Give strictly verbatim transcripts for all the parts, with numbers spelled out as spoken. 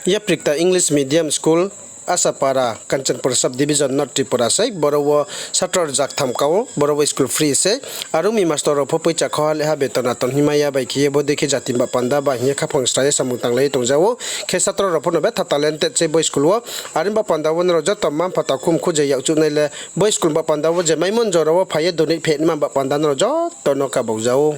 Yaprikta English Medium School, Asapara, Kanchanpur Sub Division, North Tripura sei. Boro wo satro rza ktham ka ou, boro wo school free sei. Are ong mi mastor rao pho poicha khoha le ha beton aton hingmai ya bai khe ye bodei khe jati ni baoh panda ba hing ye khaphang sra ye samung tanglai ye tongja ou. Khe satro rao pho no betha talented sei bo school wo. Are ni baoh panda wo nrao joto mma-mpha takhu mkhu je yakchuhnai le bo school ni baoh panda wo je maimo ni jora wo phai ye donate phe nima baoh panda nrao joto no kabauja ou.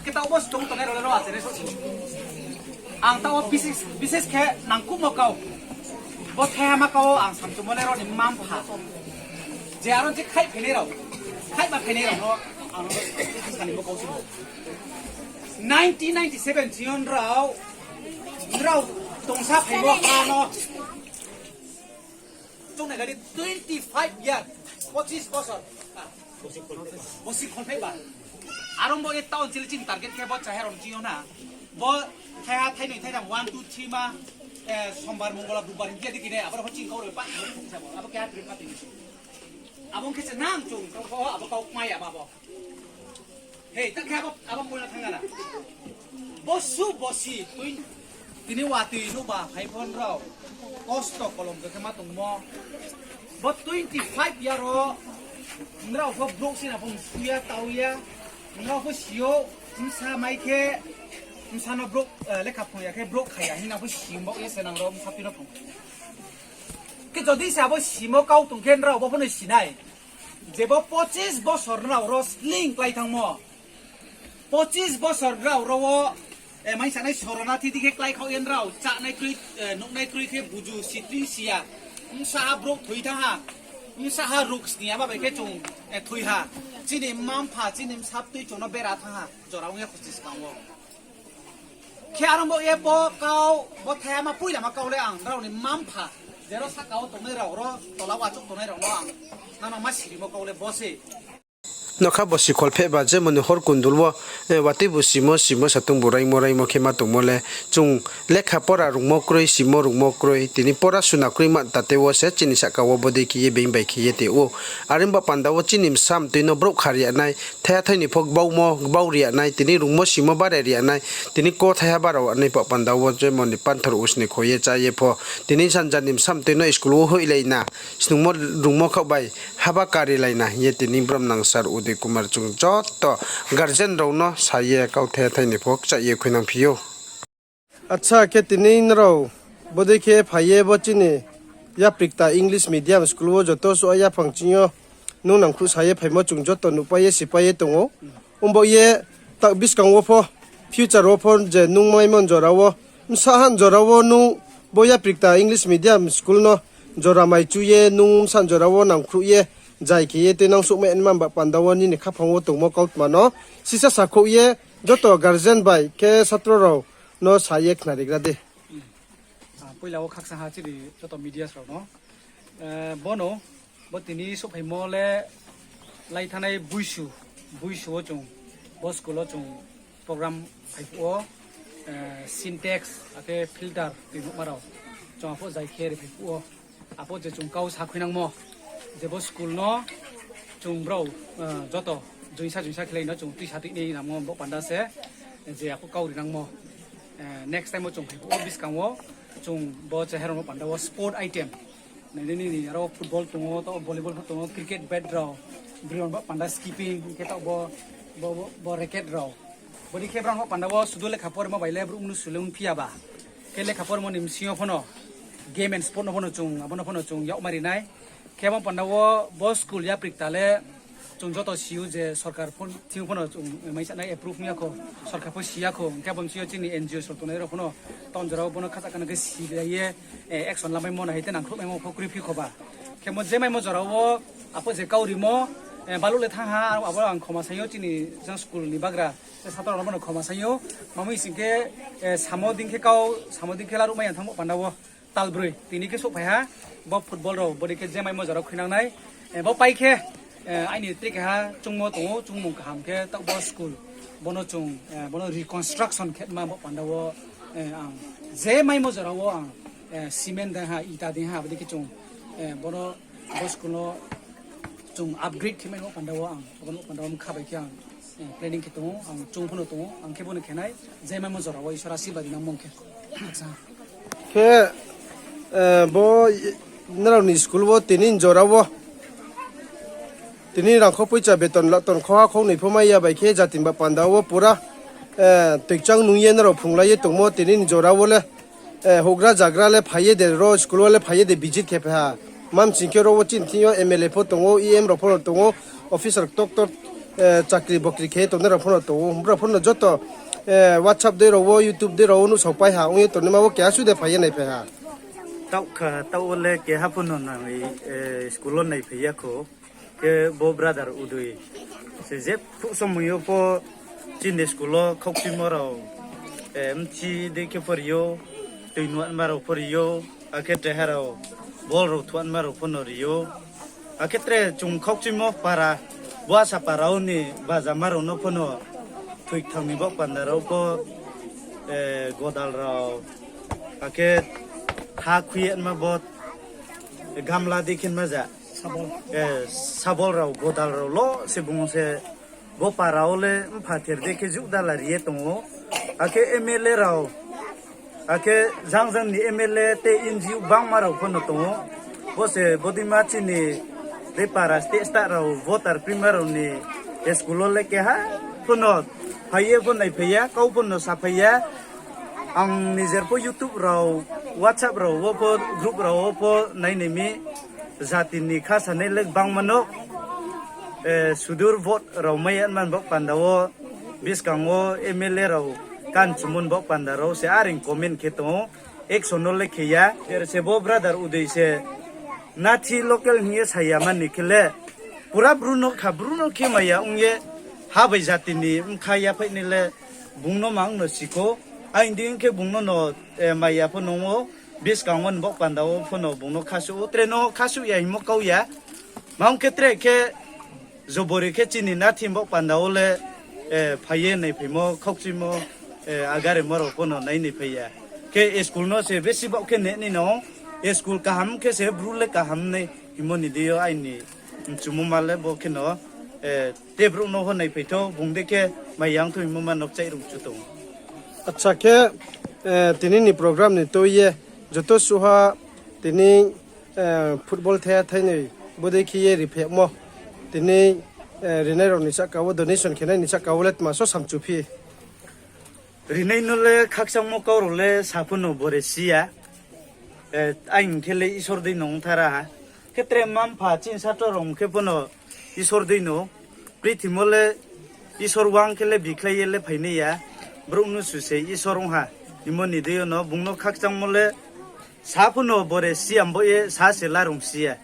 Khe taoh bo stong tongnai rao le ro achai nai sosi. Ang taoh wo bises, bises khe nangkuhmo kau. Bo thaiha ma kau ang samchumo le ro ni mma-mpha. Je aro je khaih phainai rao, khaih ma phainai rao no ang sani bo kau se. Nineteen ninety seven chini yo nrao, nrao tongsa phaimo ha no. Chung nai gadi twenty five year, pochis bosor. Bosi kholpheh ba. Aro bo ye town chili chini target khe bo chahe rao chini yo na. Bo thaiha thainoi thaitham one, two, three ma, eh, sombar, mongolbar, budbar hing khe dikine, abo rao chini kau rao pa, abo khe ha three ma tini. Abo khe se nang chung, kau abo kau kmai ya ba bo. Hei, ta khe abo, abo poila thangana. Bo su bosi, tui, tini watui nuh ba, phai pho nrao. Kosto kolom khe ma tongmo. Bo twenty five year wo, nrao pho brouh sina pho msu ya, tau ya. Nrao pho si ou, bsa mai khe, bsa no brouh, eh, lekha phung ya khe, brouh kha ya, hing na pho si baoh ye se nang rao bsa tui no phung. Khe jodi se abo simo kau tong khe nrao bo pho no si nai. Je bo pochis bosor nrao ro sleing klái thanngmo. Pochis bosor nrao ro wo, eh, mai sanai sorona thidi khe klái khaoh ye nrao, chánai kroi, eh, nuhnai kroi khe buju, sitring si ya. Bsa ha brouh thoi thanng ha. Bsa ha ruk sning ya ba bai khe chung, eh, thoi ha. Chini mma-mpha, chini bsa tui chung no bera thanng ha. Jora ong ya khusi skang wo. Khe aro bo ye bo kau, bo thaiha ma poila ma kau le ang, nrao ni mma-mpha, jero sahka wo tongnai rao, ro tola wo achouh tongnai rao no ang, nano ma sirimo kau le bo se. Nokha bosi kholpheh ba je moni hor kundul wo, eh, watui bu simo, simo satung bu raimo, raimo khe ma tongmo le, chung lekha pora rungmo kroi, simo rungmo kroi, tini pora suna kroi ma tate wo se chini sahka wo bodei khe ye being bai khe ye tong ou. Are ni baoh panda wo chini bsa mtui no brouh kha ri ya nai, thaiha thai ni pho gbaumo, gbau ri ya nai, tini rungmo simo bare ri ya nai, tini ko thaiha bara nai baoh panda wo je moni panthor usni kho ye chá ye pho, tini sanja ni bsa mtui no school wo hoihlai na, snungmo rungmo khaoh bai haba kari lai na hing ye tini bromnang sir Uday Kumar chung joto guardian rao no sa ye kau thaiha thai ni pho kchah ye khuinang phi ou. Acha, khe tini nrao bodei khe phai ye bo chini Yaprikta English Medium School wo joto suh yaphang chini yo nung nangkhruh sa ye phaimo chung joto nuhpai ye sipai ye tong ou. Ongbaoh ye ta buskang wo pho, future wo pho je nung maimo ni jora wo, bsa ha ni jora wo nung bo Yaprikta English Medium School no jora mai chu ye nung bsa ni jora wo nangkhruh ye zai khe ye tuinang souhmai nma ba panda wo nini khaphang wo tongmo kautma no sisa sakhouh ye joto guardian bai khe satro rao no sa ye khnarigra di. Ah, poila wo khakchang ha chini joto media rao no. Eh, bono, bo tini souhphaimo le lai thanngnai buisu, buisu wo chung, bo school wo chung program phaiphuh wo. Sintex, akhe filter tui nuhma rao. Chung apho zai khe ri phai phuh wo. Apho je chung kau sa khuinangmo. Je bo school no chung brao, joto joinsa joinsa khelai no chung tuisa tuinai nangmo bo panda se. Je apho kau rinangmo. Next time wo chung phai phuh wo buskang wo chung bo cheherao no panda wo sport item. Nai nini aro football tong ou, taoh volleyball pho tong ou, cricket bat rao, broi rao bo panda skipping, hing khe taoh bo, bo, bo, bo racket rao. Bodei khe brao bo panda wo sudu lekha poremo bai le brouh mnusu le ongphi ya ba. Khe lekha poremo ni bsing yo pho no game and sport no pho no chung, abo no pho no chung yagma ri nai. Khe bo panda wo bo school yapri kta le chung joto si ou je sorkar pho, thing pho no chung mai sanai approve ong ya kho, sorkar pho si ya kho, hing khe abo bsing yo chini N G O song tongnai rao pho no town jora wo bo no khachak kano khe si ya ye, action lamaimo no hai te nangkhruhmaimo pho kroi phi kho ba. Khe mo je maimo jora wo apho je kau rimo, baluh le thanng ha, abo ang khoma sai ou chini jang school ni bagra, te sator rao no bo no khoma sai ou, mamo hing sing khe, samo dei khe kau, samo dei khe laruh mai ya thanng bo panda wo. Tal broi tini khe souhphai ha, bo football rao bodei khe je maimo jora khuinang nai, bo pai khe, aini tre keha chungmo tong ou, chungmung kaham khe taoh bo school, bo no chung, bo no reconstruction khe ma bo panda wo, ang je maimo jora wo ang, cement dei ha, ita dei ha, bodei khe chung, bo no, bo school no chung upgrade khe maimo panda wo ang, abo no panda wo mkha bai khe ang, planning khe tong ou, ang chung pho no tong ou, ang khe bo no khe nai, je maimo jora wo Isor asirbad ri nangmo khe. Khe, bo nrao ni school wo tini jora wo, tini rangkho poicha beton la ton khoha khongnoi pho mai ya bai khe jati ni ba panda wo pura, toikchang nung ye nrao phrunglai ye tongmo tini ni jora wo le, houhgra zagra le phai ye de ro school wo le phai ye de visit khe phai ha. Mamsing khe ro wo chini thing yo M L A pho tong ou, E M rao pho no tong ou, officer doctor, chakri bokri khe tongnai rao pho no tong ou, brao pho no joto, WhatsApp dei rao wo, YouTube dei rao wo nuhsao pai ha, ong ye tongnaima wo keha suh de phai ye naiphai ha. Taoh kha, taoh wo le keha pho no nai, school wo naiphai ya kho. Khe bo brother Udoi se jephuh somoi yo pho chini school wo khaukchuimo rao, mchi dei khe pho ri ou, tui nuanma rao pho ri ou, akhe teha rao ball rao thuanma rao pho no ri ou. Akhe tre chung khaukchuimo para, bo asa para wo ni bajama rao no pho no thoikthang ni bo panda rao pho, godal rao, akhe ha khui yama bo gamla dei khe ma ja. Sabol rao, godal rao lo se bung se bo para wo le mpha ther dei khe juh dala ri ye tong ou. Akhe M L A rao, akhe jang jang ni M L A tei N G O bangma rao pho no tong ou. Bo se bodeima chini tei para state state rao voter prima rao ni school wo le keha pho no phai ye pho naiphai ya, kau pho no saphai ya. Ang nijer pho YouTube rao, WhatsApp rao wo pho, group rao wo pho nainai mi, jati ni kha sanai le gbangma no, sudur vote rao mai ya man bo panda wo, buskang wo M L A rao kanchumon bo panda rao se aring comment khe tong ou, action no le khe ya. Ter se bo brother Udoi se nathi local hing ye sa ya man ni khe le, pura Bru no kha, Bru no khe maya ong ye, ha bai jati ni bkha yaphaih nai le, bung no mang no si kho, aini dei khe bung no no, maya pho nung ou, buskang wo ni bo panda wo pho no bung no khasuh ou, tre no khasuh ya hingmo kau ya, ma ong khe tre khe, jobori khe chini nathi bo panda wo le, phai ye naiphaimo, khaukchuimo, agaremo rao pho no nainaiphai ya. Khe school no se besi baoh khe ne nai no, school kaham khe se Bru le kaham nai hingmo ni dei yo aini mchumo ma le bo khe no, te brouh no ho naiphai thou, bung dei khe mai yang thou hingmo ma no kchaih rung chu tong. Acha khe, tini ni program ni tui ye, joto suha tini, football thaiha thainoi bodei khe ye riphemo, tini, rinai rao ni sahka wo, donation khenai ni sahka wo le tma so samchuphi. Rinai no le khakchangmo kau rao le sa pho no bore si ya. Aini khe le Isor dei no ongthara ha. Khe tre mma-mpha chini sator rao khe pho no Isor dei no. Prithimo le Isor wang khe le bikhlai ye le phainai ya. Brouh mnusu se Isor ong ha. Hingmo ni dei yo no bung no khakchangmo le sa pho no bore si ya, bo ye sa se larung si ya.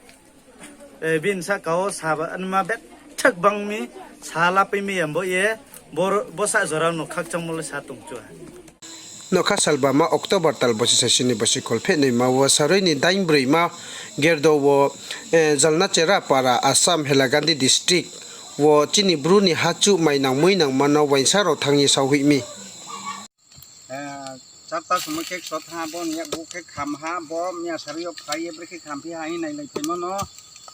Bini sahka wo sa ba nma bethak bang mi, sa lapai mi ya, bo ye bo sah jora no khakchangmo le sa tong chu ha. Nokha salbama October tal bosi sasi ni bosi kholphehnoima wo sarui ni dainbroima gerdo wo, Jalnachera para, Assam, Hailakandi district wo chini Bru ni hachuh mainang muinangma no uaingsa rao thanng ye saohhoih mi. Char ta somoi khe kso thanng ha, bo ni yakgu khe kham ha, bo miya sari yo phai ye brekhe khamphi ha hing nailaiphaimo no.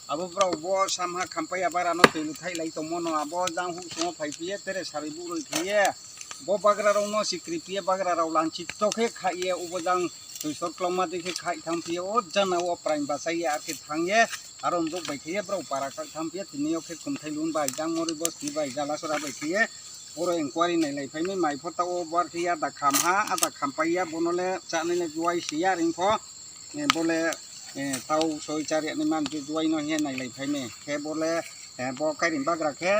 Abo brao bo samha khampai ya bara no tui luthaihlai tongmo no, abo jang houhsung wo phaiphi ye tere sari buhroi khe ye, bo bagra rao no sikriphi ye bagra rao lanchito khe khaih ye, ubo jang toisor klauma dei khe khaih thanngphi ye, o jana wo praing bachai ye, ar khe thanng ye, aro ni brouh bai khe ye brao para khaih thanngphi ye, tini yo khe Kumthailun bai, jang Mori bosti bai, Jalasora bai khe ye, oro inquiry nailaiphaimai mai pho taoh wo, bo ar khe ye ada kham ha, ada khampai ya, bo no le chánai le juai si ya reing pho, bo le tau soi chári ni man je juai no hing ye nailaiphaimai khe bo le, bo kaireing bagra khe,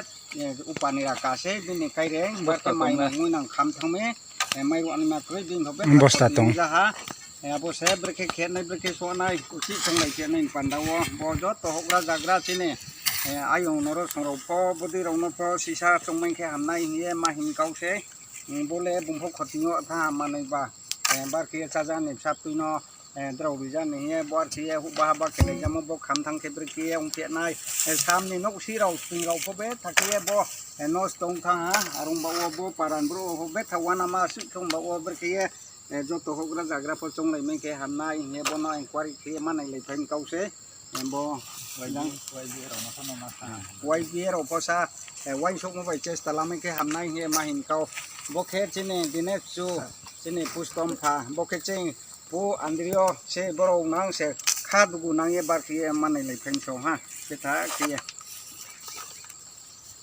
upa ni raka se bini kaireing, bo khe mai nang mui nang kham thanngmai, mai ruh ni ma kroi bini pho be bosta tong ja ha. Abo se brekhe khenai, brekhe sohnai, uchih songlai khenai ni panda wo, bo joto houhgra zagra chini, ayong noro song rao pho, bodei rao no pho sisa chongmai khe hamnai hing ye ma hing kau se. Bo le bung pho khoti yo tha manai ba, bar khe ye chája ni bsa tui no, drao rija ni hing ye, bo ar khe ye houhba haba khe laijamo, bo kham thanng khe brekhe ye ongphehnai, sam ni nouhsi rao, sing rao pho betha khe ye bo, nosto ong thanng ha, are ong ba wo bo para ni brouh wo pho betha uanama suh khe ong ba wo brekhe ye, joto houhgra zagra pho chonglaimai khe hamnai hing ye bo no inquiry khe ye ma nailaiphaimai kau se. Bo, Y B A rao pho sa, uaingsouhmo bai chesta lamai khe hamnai hing ye ma hing kau. Bo khe chini Dinesh Chu, chini pustom pha, bo khe chini pu Andrio se, brao nang se kha dugu nang ye bar khe ye ma nailaiphaimai so ha, betha khe ye.